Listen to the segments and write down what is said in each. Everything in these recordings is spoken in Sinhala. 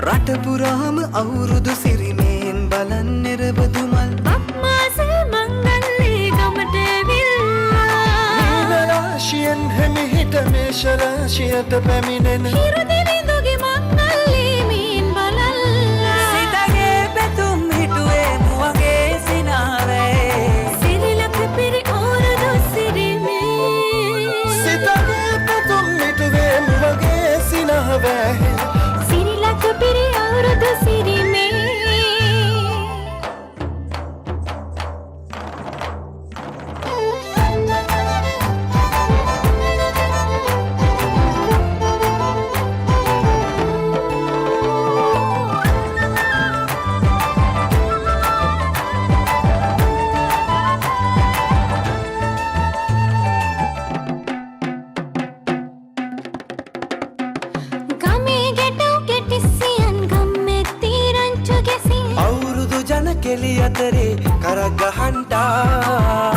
රට පුරාම අවුරුදු සිරිමෙන් බලන් නිරබදු මල් බක්මාසේ මංගල්ලේ ගමට ඇවිල්ලා මීන රාශියෙන් හිමිහිට මේෂ රාශියට පැමිණෙන හිරු දෙවිඳුගේ මංගල්ලේ මීන් බලල්ලා සිතගේ පැතුම් හිටුවේ මුවගේ සිනාවේ සිරිලක පිරි අවුරුදු සිරිමේ සිතගේ පැතුම් හිටුවේ මුවගේ සිනහවේ සිරිලක පිරි අවුරුදු සිරිමේ. ගමේ ගැටව් ගැටිසියන් ගම්මැති රංචු ගැසින් අවුරුදු ජන කෙලි අතරේ කරක් ගහන්ටා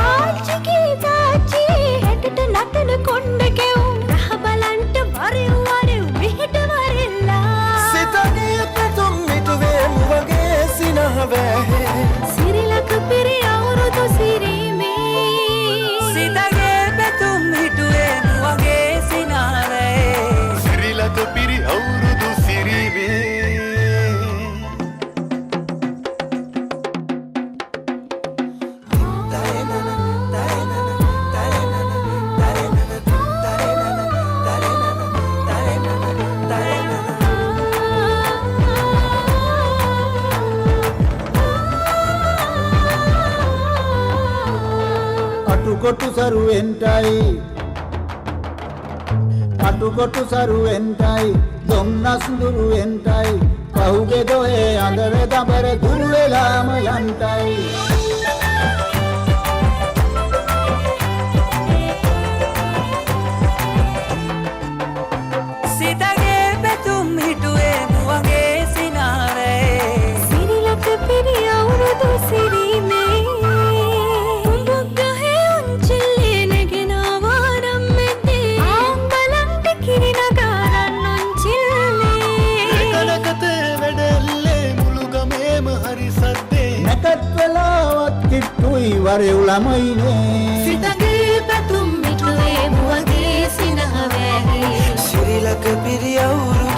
ආච්චිගේ තාච්චි හැටට නටන කොණ්ඩ කැවුම් රහ බලන්ට වරෙව් වරෙව් මෙහෙට වරෙල්ලා සිතගේ පැතුම් මිටුවේ මුවගේ සිනහවේ සිරිලක පිරි අවුරුදු සිරීමේ සිතගේ පැතුම් හිටුවේ මුවගේ සිනාවේ සිරිලක පිරි අවුරුදු සිරිමේ. අටුකොටු සරුවෙන්ටයි අටුකොටු සරුවෙන්ටයි දොම්නස් දුරුවෙන්ටයි පහුගේ දොහේ අඳර දඹර දුරු වෙලාම යන්ටයි. සිතගේ පැතුම් හිටුවේ මුවගේ සිනාවේ සිරිලක පිරි අවුරුදු සිරීමේ උඹුක් ගහේ උන්චිල්ලේ නැගෙනවා නම් මැද්දේ ආම් බලන්ට කිරි නගාරන් උන්චිල්ලේ එකනකතේ වැඩෙල්ලේ මුළු ගමේම හරි සද්දේ නැකත් වෙලාවත් කිට්ටුයි වරෙව් ළමයිනේ. සිතගේ පැතුම් මිටුවේ මුවගේ සිනහවැහි සිරිලක පිරි අවුරුදු